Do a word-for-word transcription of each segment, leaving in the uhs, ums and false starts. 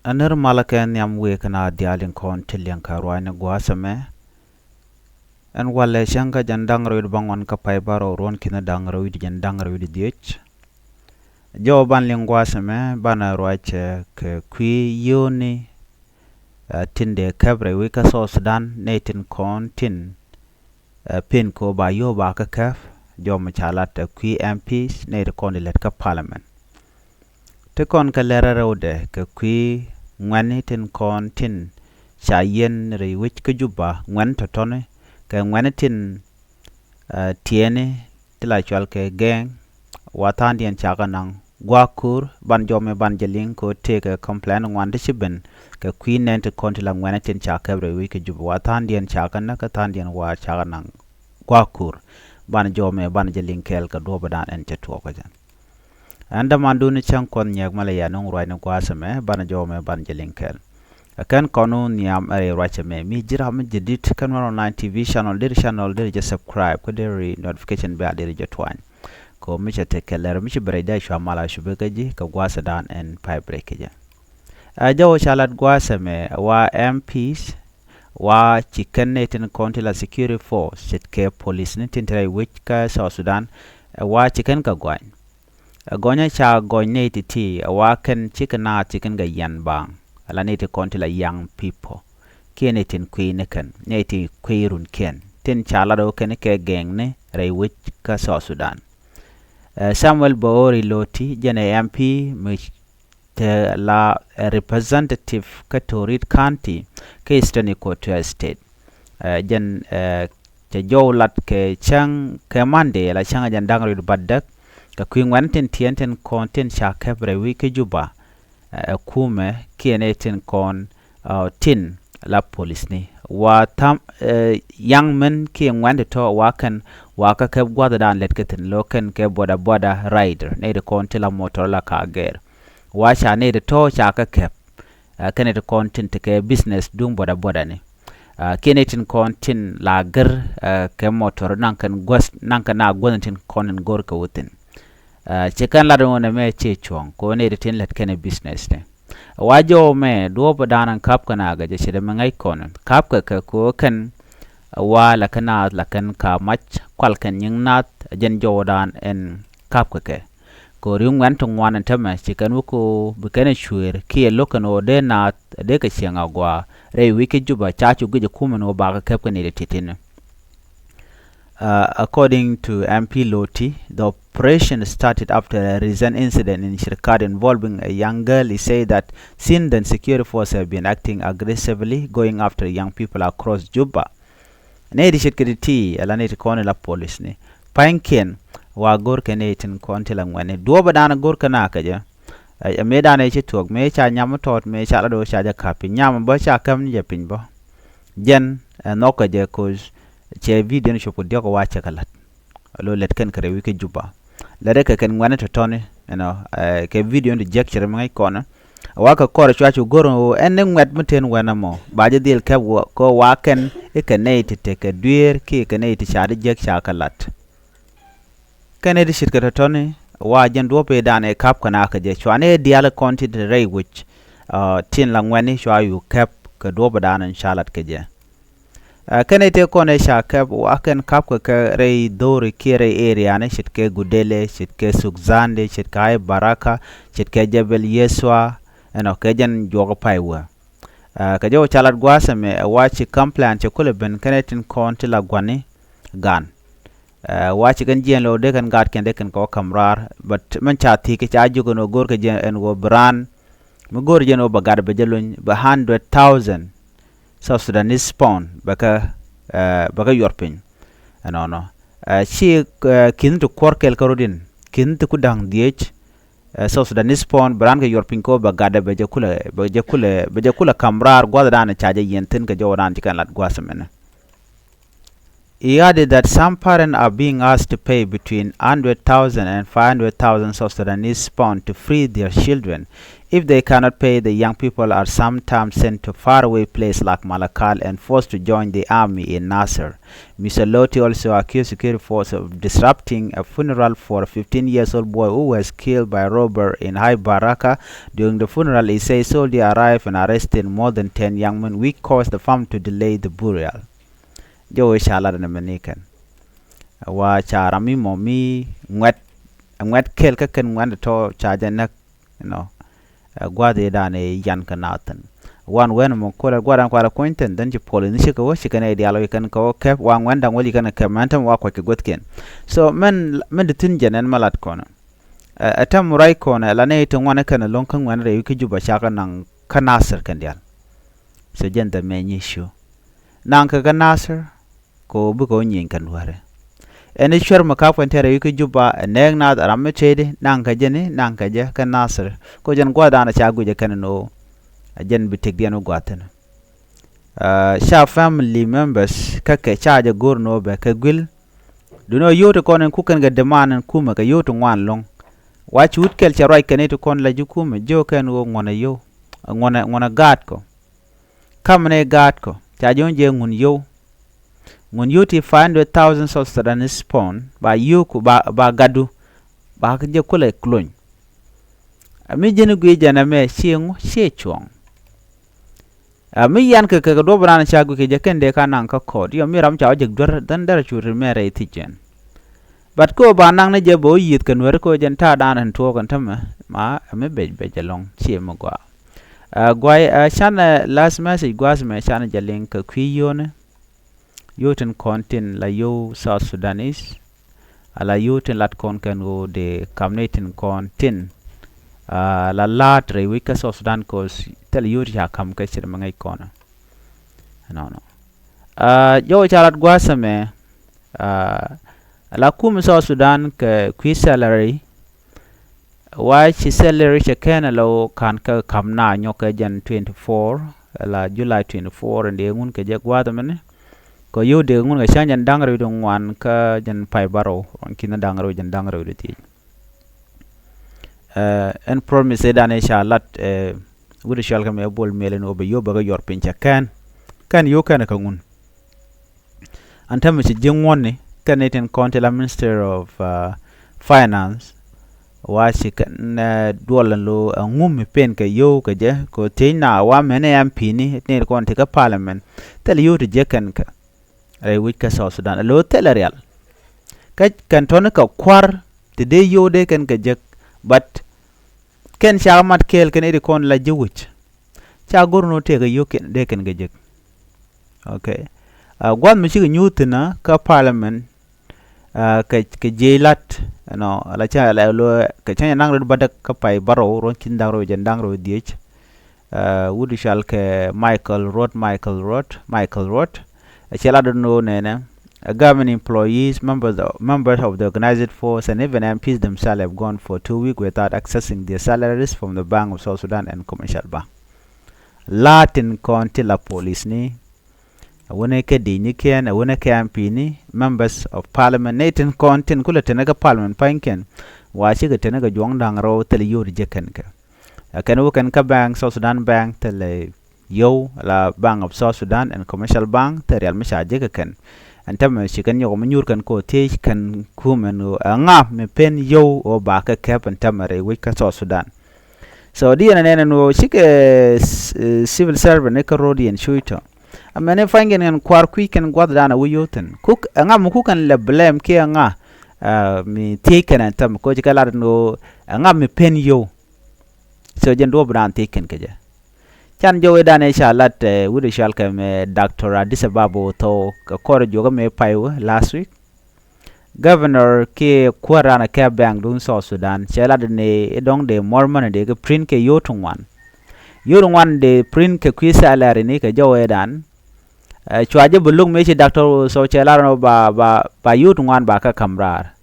Ɛ nir malä kɛ nhiam wëë kɛn a diaal in kɔn ti liɛŋ kɛ ruaacni gua̱a̱th ɛmɛ. Ɛn walɛ cäŋ kä jɛn da̱ŋ rɛw wi̱cdɛ bäŋuan kä pay bärɔw ruɔ̱n ki̱ni da̱ŋ rɛw wi̱cdɛ jɛn da̱ŋ rɛw wi̱cdɛ dhiec. Jɔw ban liŋ gua̱a̱th ɛmɛ banɛ ruac kɛ kui̱ yio̱o̱ni, ɛ, tin dee käp rɛy wec kä South Sudan nɛy tin kɔn tin, ɛ, pen kɛ ɣöö ba yio̱w ba kä käp. Jɔw mi ca lat ɛ kui̱ M Ps nɛy ti kɔn ti lät kä parliament. Ti kɔn kɛ lɛr rɛwdɛ kɛ kui̱ ŋuɛ̈tni tin kɔn tin ca yiɛn rɛy wec kä Juba, ŋuɛ̈tni tɔ̱tɔ̱ni kɛ ŋuɛ̈tni tin, ɛ, tiɛɛni ti la cual kɛ gɛŋ. Wa tha̱a̱ŋdiɛn ca kɛ naŋ gua̱a̱k ko̱r, ban jɔw mɛ ban jɛ liŋ kɛ ɣöö tëëkɛ complain ŋuan ti ci ben kɛ kui̱ nɛn ti kɔn ti la ŋuɛ̈tni tin ca käp rɛy wec kä Juba. Wa tha̱a̱ŋdiɛn ca kɛ näk kä tha̱a̱ŋdiɛn wa ca kɛ naŋ gua̱a̱k ko̱r. Ban jɔw mɛ ban jɛ liŋ kɛɛl kɛ duɔ̱ɔ̱pädan ɛn cɛ tuɔɔk kä jɛ. Ɛn dämandun cäŋ Kuɔth Nyiɛk Malɛ yɛ nöŋ ruacni gua̱a̱th ɛmɛ, banɛ jɔw mɛ banɛ jɛ liŋ kɛɛl. Ɛ kɛn kɔn wun nhiam ɛ rɛy ruac ɛmɛ, mi ji̱ ram mi jɛ di̱t kä Nuer Online T V channel, deri channel deri jɛ subscribe kä deri notification bell deri jɛ tuany. Kɛ ɣöö mi cɛ tekɛ lɛr mi ci bɛ rɛy dee cua mal a cupɛ kä ji̱ kɛ gua̱a̱thdan ɛn pay break kä jɛ. Ɛ jɔw ca lat gua̱a̱th ɛmɛ wa M Ps wa ci kɛn nɛy tin kɔn ti la security force ce̱tkɛ policeni tin te rɛy wec kä South Sudan, ɛ wa ci kɛn kɛ gɔny. Ɛ gɔnyä ca gɔny nɛy ti̱ti̱ ɛ wa kɛn cikɛ naath ci kɛn kɛ yian baaŋ. Ala nɛy ti kɔn ti la young people kiɛ nɛy tin kui̱ni kɛn, nɛy ti kui̱ runkiɛn tin ca lat ɣöö kɛn kɛ gɛŋni rɛy wec kä South Sudan. Ɛ Samuel Boori Loti jɛn ɛ M P mi te la, ɛ, representative kä Torit County kä Eastern Equatoria State. Ɛ jɛn, ɛ, cɛ jɔw lat kɛ cäŋ kɛ Monday la cäŋ ɛ jɛn da̱ŋ rɛw wi̱cdɛ bädäk kɛ kui̱ ŋuɛ̈tni tin tiɛɛni tin kɔn tin ca käp rɛy wec kä Juba. Ɛ kumɛ kiɛ nɛy tin kɔn, ɛ, tin la policeni wa tha̱a̱ŋ, ɛ, young men kiɛ ŋuɛ̈tni tɔ̱ wa kɛn wa kä käp gua̱a̱thdan lät kä thi̱n, lo̱ kɛn kɛ boda boda rider, nɛy ti kɔn ti la motor la ka gɛr. Wa ca nɛy ti tɔ̱ ca kä käp. Ɛ kɛn nɛy ti kɔn tin tekɛ business duŋ boda bodani. Ɛ kiɛ nɛy tin kɔn tin la gɛr, ɛ, kɛ motor naŋ kɛn guäth, naŋ kɛn a guäthni tin kɔn in go̱r kɛ wä thi̱n. Ɛ ci kɛn lat ɣöö nɛmɛ ciɛ cuɔ̱ŋ kɛ ɣöö nɛy ti tin lät kɛn ɛ businessni. Wa jɔw mɛ duɔ̱ɔ̱pädan in ka̱pkɛ naath kɛ jɛ ce̱t ɛmɛ ŋäc kɔn ka̱pkɛ kɛ kɛ ɣöö kɛn wa la kɛn naath la kɛn ka mac kual kɛn nyiŋ nath, ɛ jɛn jɔwdan ɛn ka̱pkɛ kɛ. Kɛ ɣöö ri̱w ŋuɛ̈tni ti ŋuan ɛn täämɛ ci kɛn wä kɛ ɣöö bi kɛn ɛ cuëër kiɛ lo̱k kɛn ɣöö dee naath dee kɛ cieŋ agɔaa rɛy wec kä Juba, ca cu guic ɛ kumɛ ni ɣöö bakɛ käp kɛ nɛy ti ti̱ti̱ni. Uh, according to M P Loti, the operation started after a recent incident in Shirkat involving a young girl. He said that since then, security forces have been acting aggressively, going after young people across Juba. Nɛy ti ce̱tkɛ ti̱ti̱, ala nɛy ti kɔn la policeni. Pa̱nykiɛn wa go̱rkɛ nɛy tin kɔn ti la ŋuɛ̈tni. Duɔ̱ɔ̱pädan go̱rkɛ naath kɛ jɛ. Ɛ mëëdan ɛ ci tuɔɔk, mëë ca nyam mi tɔɔt, mëë ca lat ɣöö ca jɛ ka̱p piny. Nyam bä ca käp ni jɛ piny bä. Jɛn ɛ nhɔk kɛ jɛ koc cɛ video ni cop kɛ diɔ̱k wa cɛ kɛ la̱t. Lo̱ lät kɛn kɛ rɛy wec kä Juba. Lät kɛ kɛn ŋuɛ̈tni tɔ̱tɔ̱ni, you know, ɛ kɛ video ni ti jiäk ce̱t mi ŋäc kɔn. Wa kɛ kɔr cua cu go̱r ɣöö ɛn ni ŋuɛ̈t mi ten wɛn ɛmɔ ba jɛ dhil käp wä kɛ wa kɛn i̱ kɛ nɛy ti tekɛ dueer kiɛ kɛ nɛy ti ca di jiäk ca kɛ la̱t. Kɛn nɛy ti ce̱tkɛ tɔ̱tɔ̱ni wa jɛn duɔ̱ɔ̱pädan ɛ ka̱pkɛ naath kɛ jɛ, cua nɛy diaal kɔn ti te rɛy wec, uh, tin la ŋuɛ̈tni cua cu käp kɛ duɔ̱ɔ̱pädan in ca lat kɛ jɛ. Uh, kɛn nɛy tëë kɔn ɛ ca käp wa kɛn ka̱pkɛ kɛ rɛy dho̱ri kiɛ rɛy area ni, ce̱tkɛ Gudele, ce̱tkɛ Sukzande, ce̱tkɛ Ai Baraka, ce̱tkɛ Jebel Yesua, ɛnɔ kɛ jɛn juɔk pay wä. Uh, kɛ jɔw ca lat gua̱a̱th ɛmɛ ɛ wa ci complain cɛ kulɛ ben kɛn nɛy tin kɔn ti la gua̱ni gan. Ɛ wa ci kɛn jiɛn lo̱ dee kɛn gaatkiɛn dee kɛn kɛ wä ka̱m raar, but min ca thi̱i̱k ca jiök ɛn ɣöö go̱rkɛ jɛ ɛn ɣöö bi raan mi go̱r jɛ ɛn ɣöö bɛ gat bɛ jɛ luny bɛ hundred thousand South Sudanese pound bɛ kɛ, ɛ, bɛ kɛ yuɔr piny. Ɛnɔnɔ, ɛ, ci, ɛ, ki̱n ti kuɔr kɛl kä rot in, ki̱n ti ku da̱ŋ dhieec, ɛ, South Sudanese pound bɛ raan kɛ yuɔr piny kɛ ɣöö bɛ gat bɛ jɛ kulɛ, bɛ jɛ kulɛ, bɛ jɛ kulɛ ka̱m raar gua̱thdan ca jɛ yiɛn thi̱n kɛ jɔwdan ci kɛn lat gua̱th ɛmɛnɛ. He added that some parents are being asked to pay between hundred thousand and five hundred thousand South Sudanese pound to free their children If they cannot pay, the young people are sometimes sent to faraway places like Malakal and forced to join the army in Nasir. Mister Loti also accused security force of disrupting a funeral for a fifteen years old boy who was killed by a robber in High Baraka. During the funeral, he says soldiers arrived and arrested more than ten young men, which caused the family to delay the burial. Jɛ wee ca lat ɛn ɛmɛ ni kɛn. Wa ca ram mi mɔ mi ŋuɛt, ŋuɛt kɛl kä kɛn ŋuɛt tɔ ca jɛ näk, you know. Ɛ gua̱th i̱ da̱a̱n i̱ yan kɛ naath thi̱n. Wan wɛn mɔ kolɛ gua̱dan kualɛ kuny thi̱n, then ci puɔl in cikɛ wä, cikɛ nɛy diaal wä, ci kɛn kɛ wä kɛp, wa ŋuɛn da̱ŋ wä, ci kɛn kɛ mɛn täm wa kuac kɛ guäthkiɛn. So mɛn, mɛn di thi̱n jɛn ɛn ma lat kɔnɛ. Ɛ, ɛ täm ruac kɔnɛ, la nɛy ti ŋuan kɛn lo̱ŋ kä ŋuɛn rɛy wi̱c kä Juba cakɛ naŋ kä Nasir kɛn diaal. So jɛn the main issue. Naŋ kɛ kä Nasir, kɛ ɣöö bikɛ ɣöö nyieny kɛn duäärɛ. Ɛn i̱ cuɛr mi ka̱p kɛn tɛ̈rɛ wi̱c kä Juba, ɛ nɛɛk naath ram mi tëëdi, naŋ kɛ jɛ ni, naŋ kɛ jɛ kä Nasir. Kɛ ɣöö jɛn gua̱thdan ca guic ɛ kɛn ɛn ɣöö ɛ jɛn bi tëkdiɛn wä gua̱a̱th thi̱n. Ɛ, ca family members kä kɛ ca jɛ go̱r ɛn ɣöö bɛ kɛ guil. Duundɛ ɣöö yio̱w ti kɔn in kuk kɛn kɛ demand in kumɛ kɛ yio̱w ti ŋuan lo̱ŋ. Wa ci wut kɛl cɛ ruac kɛn i̱ ti kɔn la ji̱ kumɛ, jiök kɛn ɣöö ŋuɔ̱nɛ yio̱w, ŋuɔ̱nɛ, ŋuɔ̱nɛ gaatkɔ. Kamɛ nɛy gaatkɔ, ca ji̱ wä jɛ ŋun yio̱w. Ŋun yio̱w ti five hundred thousand South Sudanese pound, ba yio̱wku, ba, ba gatdu, ba jɛ kulɛ lony. Ɛ mi ji̱n guic jɛn ɛmɛ ciɛ ŋu, ciɛ cuɔ̱ɔ̱ŋ. Ɛ mi yan kɛ kɛ duɔ̱p raan ca guic kɛ jɛ kɛn dee ka naŋ kä court. Yɔ mi ram ca wä jek duer, then derɛ cu ri mɛ rɛy thi̱c jɛn. But kä ɣöö ba naŋ ni jɛ bɛ wä yiëth kɛ Nuääri kɛ ɣöö jɛn ta̱a̱ da̱a̱n ɛn tuɔɔk ɛn tämɛ, ma ɛ mi bec bec ɛlɔ̱ŋ, ciɛ mi gɔaa. Ɛ guay, ɛ canɛ last message gua̱a̱th mɛ canɛ jɛ liŋ kɛ kui̱ yio̱o̱ni. Yio̱w tin kɔn tin la yio̱w South Sudanese. Ala yio̱w tin lat kɔn kɛn ɣöö dee kam ni tin kɔn tin. Ɛ la la̱a̱t rɛy wi̱c kä South Sudan, 'cause thil yio̱w ti ca kam kä ce̱t mɛ ŋäc kɔn. Nɔnɔ. Ɛ jɔw ca lat gua̱a̱th mɛ. Ɛ la kum South Sudan kɛ kui̱ salary. Wa ci salary cɛ kɛn ɛ la ɣöö ka̱n kä kam na nyɔk kɛ jɛn twenty four, la July twenty four, in dee ŋun kɛ jɛ gua̱a̱th mɛni. Kɛ yio̱w dee ŋun kɛ cäŋ jɛn da̱ŋ rɛw di ŋuan kä jɛn pay bärɔw, ruɔ̱n ki̱n da̱ŋ rɛw jɛn da̱ŋ rɛw di thiec. Ɛ ɛn promise i̱ dan i̱ ca lat, ɛ wut i̱ cɔal kɛ mɛ Bol Mel in ɣöö bɛ yio̱w bɛ kɛ yɔr piny cɛ kɛn. Kɛn yio̱w kɛn kɛ ŋun. Ɛn täämɛ ci ji̱ ŋuɔ̱tni kɛn ni tin kɔn ti la Minister of, uh, Finance. Wa ci kɛn, eh, duɔl ɛn lo̱ ɛŋu mi pen kɛ yio̱w kɛ jɛ kɛ ɣöö thiec na wa mɛn ɛ M P ni, ni kɔn ti kä Parliament. Thil yio̱w ti jek kɛn kɛ rɛy wi̱c kä South Sudan. Ɛ lo̱ thilɛ rial. Kä kɛn tɔ̱ni kɛ kua̱r ti dee yio̱w dee kɛn kɛ jek. But kɛn ca mat kɛɛl kɛn i̱ ti kɔn la ji̱ wi̱c. Ca go̱r ni ɣöö tëëkɛ yio̱w kɛn dee kɛn kɛ jek. Okay. Ɛ gua̱th mi cikɛ nyuuth thi̱n kä Parliament, ɛ kɛ, kɛ jiɛc la̱t, you know, ala ca, ala lo̱ kɛ cäŋ jɛn da̱ŋ rɛw di bädäk kä pay bärɔw, ruɔ̱n ki̱n da̱ŋ rɛw jɛn da̱ŋ rɛw dhiec. Ɛ wut i̱ cɔal kɛ Michael Ruɔt, Michael Ruɔt, Michael Ruɔt. Ɛ cɛ lat ni ɣöö nɛnɛ, ɛ government employees, members of, members of the organized force and even M Ps themselves have gone for two weeks without accessing their salaries from the Bank of South Sudan and Commercial Bank. La̱a̱t tin kɔn ti la police ni, ɛ wunɛ kɛ di̱c ni kiɛn, ɛ wunɛ kɛ M P ni, members of Parliament ni, tin kɔn tin kulɛ teni kɛ Parliament pa̱nykiɛn. Wa cikɛ teni kɛ juɔ̱ŋ da̱ŋ rɛw thil yio̱w ti jek kɛn kɛ. Ɛ kɛn wä kɛn kä bank, South Sudan Bank, thilɛ yio̱w, la Bank of South Sudan and Commercial Bank, thil rial mi ca jek kɛ kɛn. Ɛn täämɛ ci kɛn nyɔk mi nyuur kɛn kɛ ɣöö thiec kɛn kumɛn ɣöö ɛŋa mi pen yio̱w ɣöö ba kɛ kɛp ɛn täämɛ rɛy wi̱c kä South Sudan. So di yɛn ɛ nɛn ɛn ɣöö cikɛ, eh, civil servant ni kä ro̱d yɛn cuc tɔ. Amäni pa̱nykiɛn kɛn kua̱r kui̱ kɛn gua̱thdan a wi̱c yio̱w thi̱n. Kuk ɛŋa mi kuk kɛn lɛ blame kiɛ ɛŋa, eh, mi thiec kɛn ɛn täämɛ, kɛ ɣöö ci kɛ lat ɛn ɣöö ɛŋa mi pen yio̱w. So jɛn duɔ̱ɔ̱pdan thiec kɛn kɛ jɛ. Can jɔw i̱ dan i̱ ca lat, eh, wut i̱ cɔal kɛ mɛ Doctor Addis Ababa wä thɔw kɛ kɔr juɔkä mëë pay wä last week. Governor kiɛ kuäär raan kɛ bank duun South Sudan cɛ lat ni i̱ dɔ̱ŋ dee more money dee kɛ print kɛ yio̱w ti ŋuan. Yio̱w ti ŋuan dee print kɛ kui̱ salary ni kɛ jɔw i̱ dan. Eh, cua jɛ bi lo̱k mëë ci doctor wä thɔw cɛ lat ni ba, ba, ba yio̱w ti ŋuan ba kɛ ka̱m raar.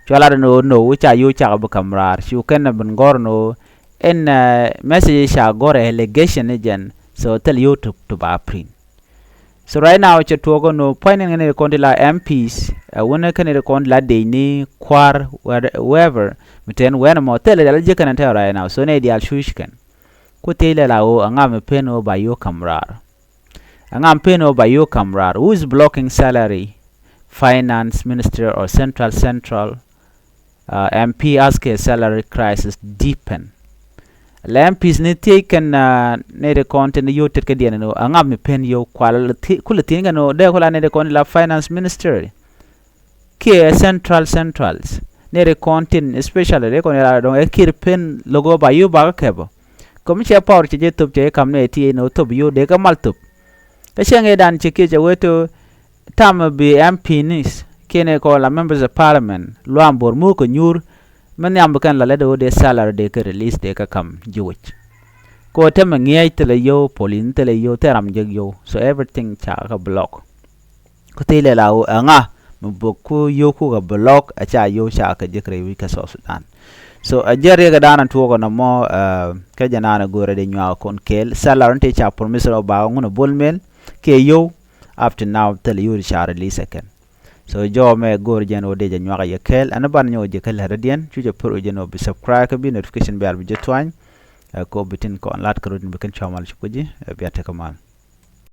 Cua lat ni ɣöö no, ca yio̱w cakɛ bi ka̱m raar. Cu kɛn ɛ ben gɔ̱r ni ɣöö ɛn, eh, message ca gɔ̱r ɛ allegation ni jɛn. So thil yio̱w ti, ti ba print. So right now cɛ tuɔɔk ni ɣöö puɔ̱ny ni ŋäni kɔn ti la M Ps, ɛ wunɛ kɛn ti kɔn ti la dec ni kua̱r, where-, wherever. Mi tɛn wɛn ɛmɔ thil ɛ diaal ji̱ kɛn ɛ tɛ̈ right now. So nɛ diaal cuc kɛn. Ku thiec lɛ la ɣöö ɛŋa mi pen ɣöö ba yio̱w ka̱m raar? Ɛŋa mi pen ɣöö ba yio̱w ka̱m raar? Who is blocking salary, finance minister or central, central, uh, M P as kɛ salary crisis deepen? Lɛ M Ps ni thiec kɛn, uh, nɛy ti kɔn tin yio̱w tet kädiɛn ɛn ɣöö ɛŋa mi pen yio̱w? Kual kulɛ thiec kɛn ɣöö dee kula nɛy ti kɔn la finance minister kiɛ central, centrals, nɛy ti kɔn tin especially dee kɔn la dɔŋ ɛ kir pen lo̱k ɣöö ba yio̱w bakä kɛpä. Kɛ mi cɛ power cɛ jɛ thop cɛ jɛ ka̱m nɛy ti ɛn ɣöö thop yio̱w dee kɛ mal thop. Kä cɛ ŋi̱i̱cdan cɛ kiɛ cɛ wee ti ɣöö tam bi M P ni kiɛ nɛy kɔn la members of parliament luaam bo̱r muuk kɛ nyuur, mi nhiam bi kɛn la lät ɣöö dee salary dee kɛ release dee kɛ ka̱m ji̱ wec. Kɛ ɣöö tɛmɛ ŋi̱eec thilɛ yio̱w, police ni thilɛ yio̱w, thilɛ ram jek yio̱w, so everything ca kɛ block. Ku thiec lɛ la ɣöö ɛŋa mi bök ku yio̱w kukɛ block, ɛ ca yio̱w ca kɛ jek rɛy wi̱c kä South Sudan. So ɛ jɛn riɛkdan ɛ tuɔɔk ɛn ɛmɔ, uh, kä jɛn naan ɛ go̱o̱rɛ dee nyuak kɔn kɛɛl. Salary ni tëë ca promise ɣöö ba ŋun ɛ Bol Mel kiɛ yio̱w, up to now thilɛ yio̱w ti ca release ɛ kɛn. So jɔw mɛ go̱o̱r jɛn ɣöö dee jɛ nyuak ɛ yɛ kɛɛl, ɛn ban nyɔk jɛ kä lätdädiɛn, cu jɛ pär ɣöö jɛn ɣöö bi subscribe kä bi notification bell bi jɛ tuany. Ɛ kɔ bi tin kɔn lat kä rut ni bi kɛn cua mal cu kui̱ci, ɛ bia tekɛ mal.